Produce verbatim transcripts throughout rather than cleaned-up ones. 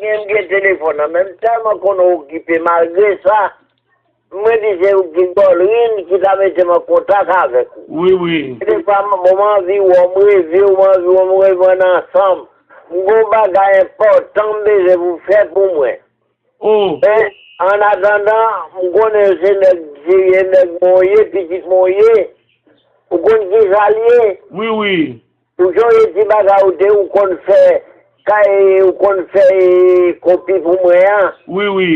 gen, m gen telefòn nan, men m tèlman konn okipe malgre sa. Mwen di se ou ki Gòlrin ki ta mete m an kontak avèk ou. Wi, wi. Defwa, m, bon, m anvi wè w, m reve w, m anvi wè w, m reve w nan sanm. M gon bagay enpòtan m bezwen pou w fè pou mwen. Oh. Men, an atandan, m konnen se nèg serye, nèg mwen w ye, pitit mwen w ye. Ou konn ki sa l ye? Wi, wi. Ou sonje ti bagay ou te, ou konn fè, kay, ou konn fè e, kopi pou mwen an. Wi, wi.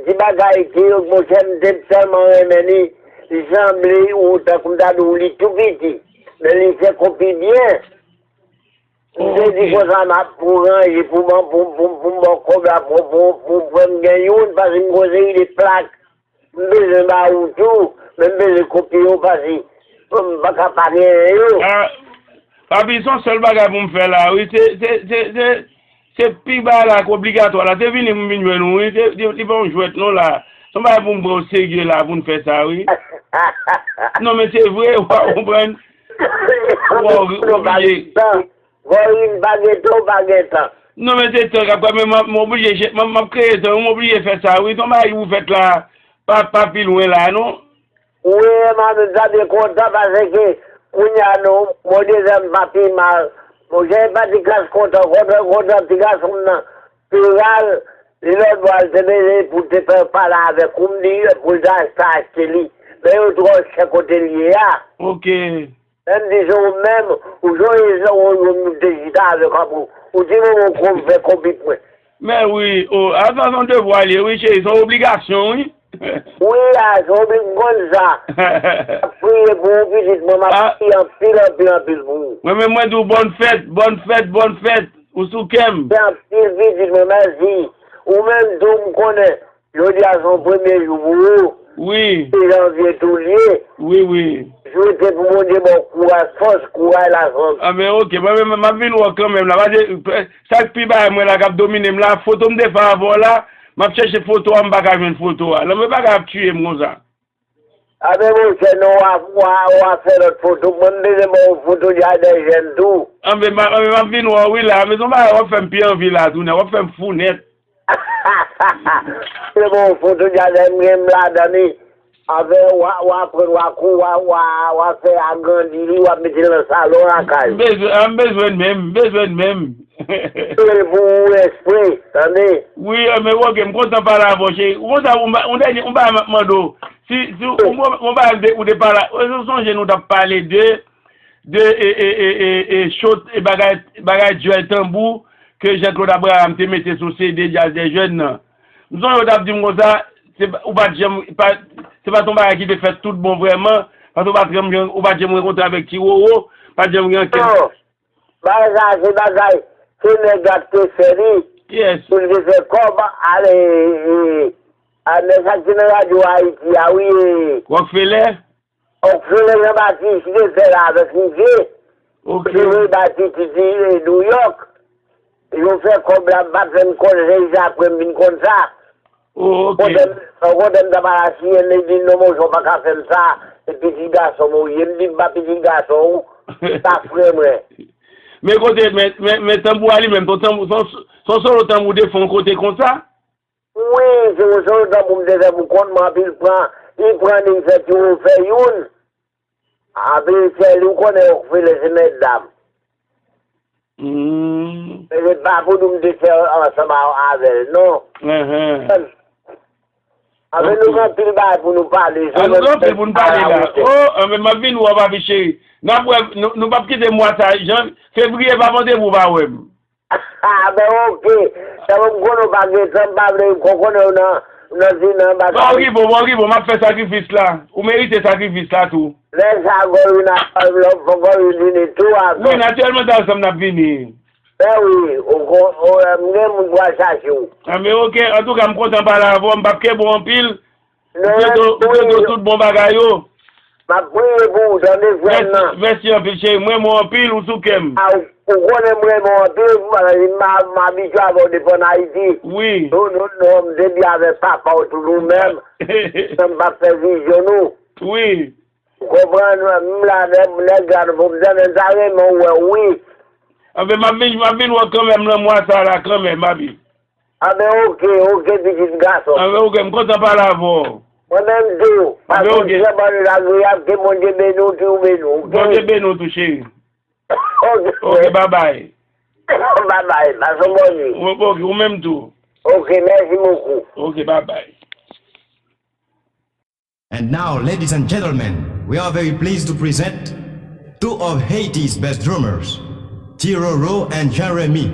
Ti bagay ki, monchè, m te tèlman renmen li, li sanble ou tankou m ta di w li tou piti. Men li fè kopi byen. M te di konsa m ap pou ranje, pou ban, pou, pou, pou m ba w kòb la, pou, pou, pou, pou m gen youn, paske m gon seri de plak. M bezwen ba ou tou, men m bezwen kopi yo, paske m pa ka pa genyen yo. Ah, papi, se yon sèl bagay pou m fè la, wi. Se, se, se, se, se pi bagay la k obligatwa la. Se vini pou m vin jwenn ou, wi. Se, se, li pa yon jwèt, non, la. Se yon bagay pou m pran o serye la, pou n fè sa, wi. Non, men se vre, w a konprann. W a obliye. Gòlin pa gen tan, w pa gen tan. Non, men se tan k ap pran, men m, m oblije, m, m ap kreye tan, m oblije fè sa, wi. Se yon bagay ki pou fèt la, pa, pa pi lwen la, non. Wi, m ap sa byen kontan, paske kounye a, non, Bondye fè m pa pi mal. Monchè, e pa ti klas kontan, kontan, kontan, ti gason m nan, Peral, li lòt bò, l te bezwen pou te fè pale avèk ou, m di pou l ta, ta achte li. Men yo twò chè kote l ye a. Ok. Menm di se ou menm, ou sonje se ou, ou, nou te chita avèk ou, ou di non, ou konn fè konbit mwen. Men wi, o, a, sa se yon devwa li ye, wi, cheri, se yon obligasyon, wi. Wi, a, se yon obli, m konn sa. M ap priye pou ou, pitit mwen, m ap priye anpil, anpil, anpil pou ou. Mwen menm, mwen di w bòn fèt, bòn fèt, bòn fèt, ou sou kè m. Se anpil, pitit mwen, mèsi. Ou menm tou, m konnen. Jodi a se yon premye jou pou ou. Wi. Se janvye tou l ye. Wi, wi. Swete pou Bondye ba w kouraj, fòs, kouraj, lasanté. A, men, ok, mwen, mwen, m ap vin wè w kanmenm la. Paske, eh, sa k pi bay mwen la, k ap domine m la, foto m te fè avè w la, m ap chèche foto a, m pa ka jwenn foto a. Lanmou pa ka ap tiye m konsa. A, men, monchè, non, w a, w a, w a fè lòt foto. Mwen, m bezwen ba w foto jardin jèn tou. A, men, m a, men, m ap vin wè w, wi, la. Men, se yon bagay w ap fè m pi anvi la, tounen. W ap fè m fou nèt. Se bon, foto jazz M M ladan li. Avè w a, w a pran, w a kou, w a, w a, w a fè agrandi li, w a mete l nan salon lakay ou. M bezwen, a, m bezwen l menm, m bezwen l menm. Mete l pou ou espre, tande. Wi, a, men ok, m kontan pale avè w, cheri. Ou konn sa, ou ba, yon dènye, yon bagay m ap mande w. Si, si, yon, yon bagay ou te pale, ou sonje nou t ap pale de de, e, e, e, e, e, cho, e, bagay, bagay Joel Tanbou ke Jean Claude Abraham te mete sou C D Jazz des Jeunes nan. M sonje yo t ap di m konsa, se pa, ou pa t janm, pa, se pa t yon bagay ki te fèt tout bon vrèman, paske ou pa t janm, ou pa t janm rankontre avèk Ti Roro, pa t janm gen ankenn. Non, bagay sa se bagay, se nèg la k te fè li. Yes. Pou l te fè kòb, ale, e, a, nèg sa ki nan radyo Ayiti a, wi, e. Rockefeller? Rockefeller Jean Baptiste te fè l avèk misye. Ok. Misye voye bay Tititi, e, New York. Yo fè kòb la, m pa t fè m konn, se apre m vin konn sa. Oh, ok. Kote m, kote m ta pral asiyen, li di, "Non, monchè, w pa ka fè m sa. Se pitit gason m ou ye." M di, "M pa pitit gason ou. Sa frè mwen." Men kote, men, men, men tanbou a li menm, se yon tanbou, se yon, se yon solo tanbou te fè yon kote konsa? Wi, se yon solo tanbou m te fè pou kont mwen, epi l pran, li pran li, l fè ti ou fè youn. Epi l fè li, ou konnen Rockefeller se mèt dam. Hmm. Men se pa pou nou m te fè ansanm a, avè l, non. Ahan. Anfen, nou gen anpil bagay pou nou pale. A, nou gen anpil pou nou pale la. Oh, anfen, m ap vin wè w, papi cheri. N ap wè, nou, nou p ap kite mwa sa, jan, fevriye pa monte pou w pa wè m. A, ben, ok. Sa bon, m konnen w pa gen tan, m pa vle, m konnen w nan, nan, nan bagay. Bon, Ribo, bon, Ribo, m ap fè sakrifis la. Ou merite sakrifis la tou. Lè sa, Gòlin ap, Gòlin vini tou, a. Wi, natirèlman, se ansanm n ap vini. Ben wi, ou kon, ou, m gen moun pou al chache w. A, men ok, antouka, m kontan pale avè w, m p ap kenbe w anpil. M swete w, m swete w tout bon bagay yo. M ap priye pou ou, tande, frè m nan. Mèsi, mèsi anpil, cheri. M renmen w anpil, ou sou kè m. A, ou, ou konnen m renmen w anpil, m, m, m abitye avè w depi ann Ayiti. Wi. Nou, nou, nou, m te di avèk papa w tou nou menm. M p ap fè vizyon nou. Wi. Ou konprann, m la, nèg, nèg la, nou, pou m tande, m ta renmen w wè w, wi. Anfen, m ap vin, m ap vin wè w kanmenm nan mwa sa la, kanmenm, papi. Anben, oke, oke, pitit gason. Anben, oke, m kontan pale avè w. Mwen menm tou. Anben, oke. Pase yon trè bon lagre, ke Bondye beni w, tou beni w, oke? Bondye beni w tou, cheri. Oke, frè. Oke, babay. Babay, pase yon bon nuit. Oke, ou menm tou. Oke, mèsi bokou. Oke, babay. And now, ladies and gentlemen, we are very pleased to present two of Haiti's best drummers, T Roro and Jean Remy,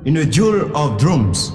in a duel of drums.